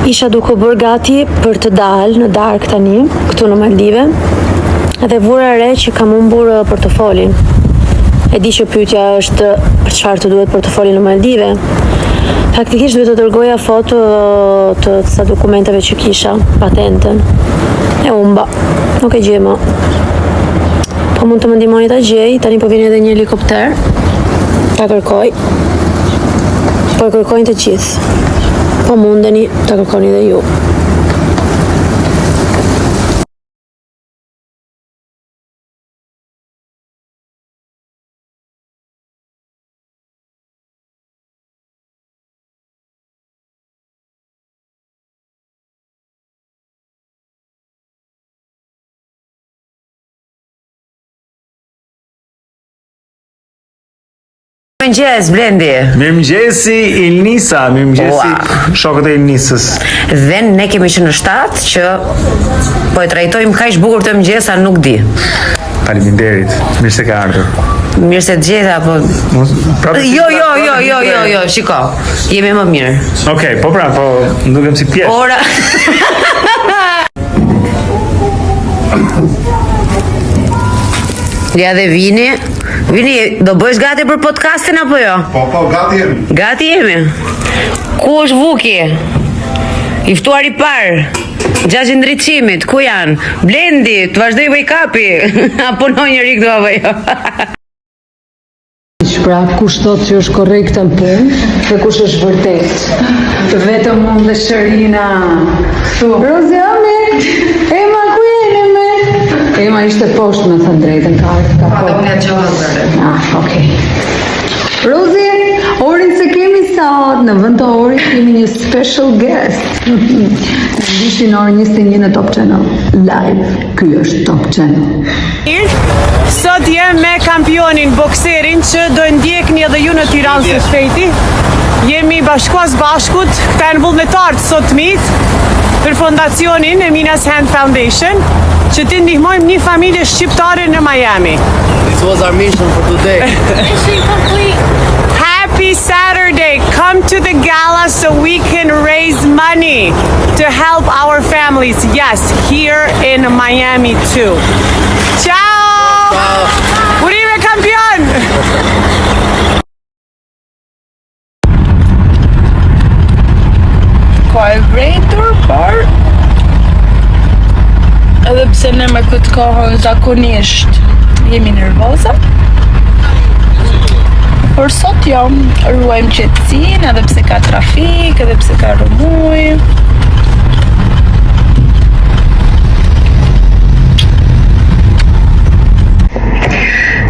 Isha duke u bërë gati për të dalë në darkë tani, këtu në Maldive, dhe vura re që kam humbur eh, portofolin. E di që pyetja është për çfarë të duhet portofoli në Maldive. Faktikisht duhet të dërgoja foto eh, të disa dokumenteve që kisha, patentën. E humba. Nuk e gjej më. Po mund të më ndihmoni ta gjej, tani po vjen edhe një helikopter. Ta kërkoj. Po e kërkojnë të gjithë. Po mundeni ta kërkoni edhe ju. Mirëmëngjes, Blendi. Mirëmëngjesi Ilnisa, mirëmëngjesi shokët e Ilnisës. Dhe ne kemi që në 7 që po e trajtojmë kaq bukur këtë mëngjes sa nuk di. Faleminderit. Mirë se ke ardhur. Mirë se të gjeta, po Prapë Jo, jo, jo, jo, jo, jo, shiko. Jemi më mirë. Okej, po pra, po më dukem si pjeshkë. Ora Ja dhe Vini. Vini, do bësh gati për podcastin apo jo? Po, po, gati jemi. Gati jemi. Ku është Vuki? I ftuar i parë. Xhaxhi ndriçimit, ku janë? Blendi, të vazhdoj wake up-i. A punon njëri këtu apo jo? Pra, kush thot që është korrekte në punë dhe kush është vërtet. Vetëm unë dhe Sherina. Këtu. Roziami, Ema, ku jeni me? Ema ishte poshtë me thënë drejtën, ka ardhur ka po. Unë jam gjallë. Ah, okej. Rozi, Orin se kemi sot, në vend të Orit kemi një special guest. Në ndiqni në orën 21 në Top Channel Live. Ky është Top Channel. Sot jem me kampionin, bokserin që do e ndjekni edhe ju në Tiranë së shpejti. Jemi bashkuar së bashkut, këta janë vullnetarët sot mit për fondacionin Emina's Hand Foundation, që ti ndihmojmë një familje shqiptare në Miami. This was our mission for today. Mission complete. Happy Saturday. Come to the gala so we can raise money to help our families. Yes, here in Miami too. Ciao! Urime kampion! Ka e vrejtur, por edhe pse ne me këtë kohën zakonisht jemi nervoza. Por sot jo, ruajmë qetësinë edhe pse ka trafik, edhe pse ka rrëmuj.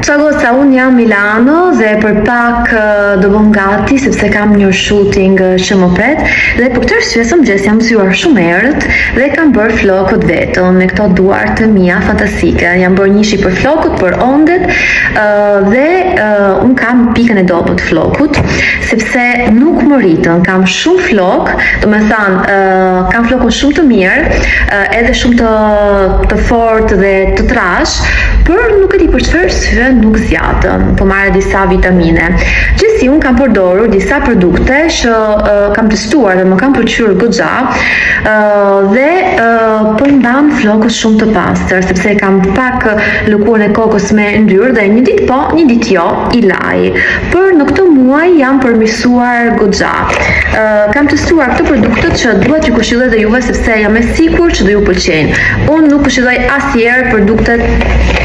Ciao goca, unë jam Milano dhe për pak eh, do bëm gati sepse kam një shooting eh, që më pret dhe për këtë arsye sot mëngjes jam zgjuar shumë herët dhe kam bërë flokët vetëm me këto duar të mia fantastike. Jam bërë njëshi për flokët, për ondet eh, dhe eh, unë kam pikën e dobët flokut sepse nuk më rritën, kam shumë flok, do me thënë, eh, kam flokun shumë të mirë, eh, edhe shumë të të fortë dhe të trash, por nuk e di për çfarë arsye nuk zgjatën. Po marr disa vitamine. Gjithsesi unë kam përdorur disa produkte që uh, kam testuar dhe më kanë pëlqyer goxha uh, dhe uh, po i mban flokët shumë të pastër sepse kam pak lëkurën e kokës me yndyrë dhe një ditë po, një ditë jo, i laj. Por në këtë muaj jam përmirësuar goxha. Uh, kam testuar këto produkte që dua t'ju këshilloj dhe juve sepse jam e sigurt që do ju pëlqejnë. Unë nuk këshilloj asnjëherë produktet.